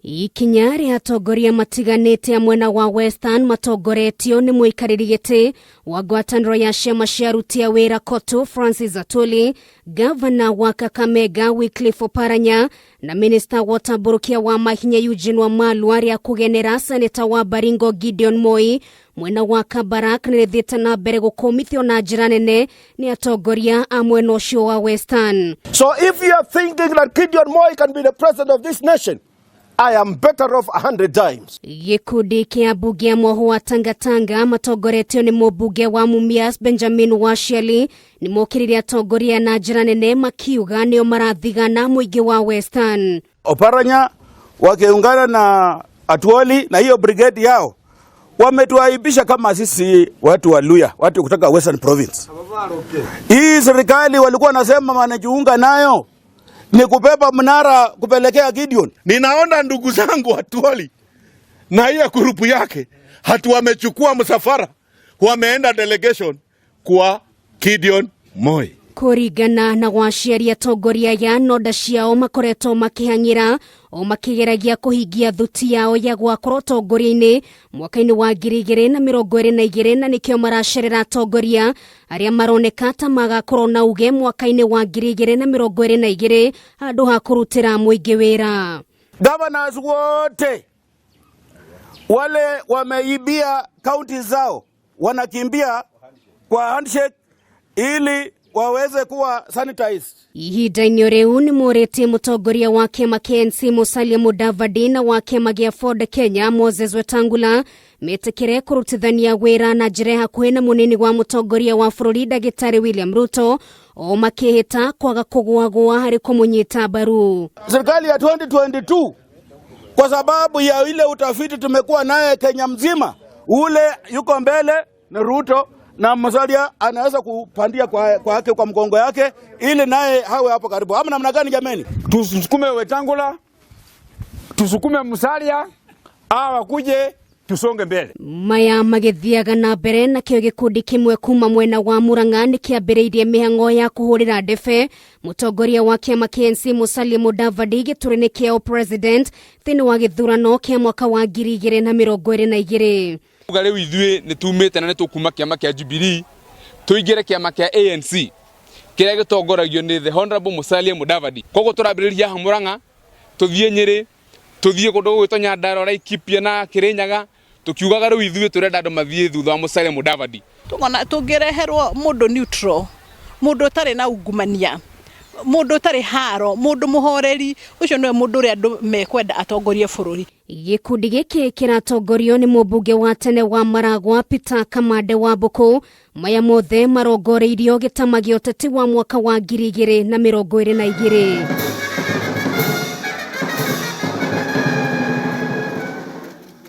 Ikinya rĩa atongoria matiganĩte a mwena wa Western matongoretio nĩ mũikarĩri gĩtĩ wa ngwatanĩro ya ciama cia aruti a wĩra KOTU Francis Atwoli, gavana wa Kakamega Wycliffe Oparanya na minista wa ũtambũrũkia wa mahinya Eugene Wamalwa rĩa kũgenera seneta wa Baringo Gideon Moi mwena wa Kabarak nĩ rĩthiĩte na mbere gũkũmithio na njĩra nene nĩ atongoria a mwena ũcio wa Western. So if you are thinking that Gideon Moi can be the president of this nation, I am better off 100 times. Gĩkundi kĩa mbunge a mwoho wa Tangatanga matongoretio nĩ mũmbunge wa Mumias Benjamin Washiali nĩ mokĩrĩire atongoria na njĩra nene makiuga nĩo marathigana mũingĩ wa Western. Oparanya wakiungana na Atwoli na hiyo brigade yao wametuaibisha kama sisi watu wa Luya, watu kutoka Western Province. Hii serikali walikuwa wanasema wanajiunga nayo ni kubeba mnara kupelekea Gideon. Ninaona ndugu zangu Atwoli na hiyo group yake hatu wamechukua msafara, wameenda delegation kwa Gideon Moi. Kũringana na Waciari, atongoria aya nonda ciao makoretwo makĩhang'ĩra o makĩgeragia kũhingia thuti yao ya gwakorwo ũtongoria-inĩ mwaka-inĩ wa 2022, na nĩkĩo maracerera atongoria arĩa maroneka ta magakorwo na uge mwaka-inĩ wa 2022 handũ ha kũrutĩra mũingĩ wĩra. Governors wote wale wameibia kaunti zao wanakimbia kwa handshake ili waweze kuwa sanitized. Ihinda-inĩ rĩu nĩ morĩtie mũtongoria wa kĩama KNC Musalia Mudavadi na wa kĩama gĩa Ford Kenya Moses Wetangula metĩkĩre kũrutithania wĩra na njĩra ya hakuhĩ na mũnini wa mũtongoria wa bũrũri ndagĩtarĩ William Ruto, o makĩhĩta kwaga kũgũagũa harĩ kũmũnyita mbaru. Serikali ya 2022, kwa sababu ya ile utafiti tumekuwa naye Kenya mzima, ule yuko mbele ni Ruto na Musalia anaweza kupandia kwa yake kwa mgongo yake ili naye hawe hapo karibu. Ama namna gani jameni? Tusukume Wetangula, tusukume Musalia, hawa wakuje tusonge mbele. Maya magĩthiaga na mbere, nakĩo gĩkundi kĩmwe kuma mwena wa Murang'a nĩ kĩambĩrĩirie mĩhang'o ya kũhũrĩra ndebe mũtongoria wa kĩama KNC Musalia Mudavadi gĩturwa-inĩ kĩa president thĩinĩ wa gĩthurano kĩa mwaka wa 2022. Uga rĩu ithuĩ nĩ tumĩte na nĩ tũkuma kĩama kĩa Jubilee tũingĩre kĩama kĩa ANC kĩrĩa gĩtongoragio nĩ the Honorable Musalia Mudavadi. Koguo tũrambĩrĩria haha Murang'a, tũthiĩ Nyĩrĩ, tũthiĩ kũndũ gũgwĩtwo Nyandarua, Laikipia na Kĩrĩnyaga, tũkiugaga rĩu ithuĩ tũrenda andũ mathiĩ thutha wa Musalia Mudavadi. Tũngona tũngĩreherwo mũndũ neutral, mũndũ ũtarĩ na ungumania, mũndũ ũtarĩ haro, mũndũ mũhoreri, ũcio nĩwe mũndũ ũrĩa andũ mekwenda atongorie bũrũri. Gĩkundi gĩkĩ kĩratongorio nĩ mũmbunge wa tene wa Maragwa Peter Kamande wa Mbũkũ. Maya mothe marongoreirio gĩtama gĩa ũteti wa mwaka wa 2022.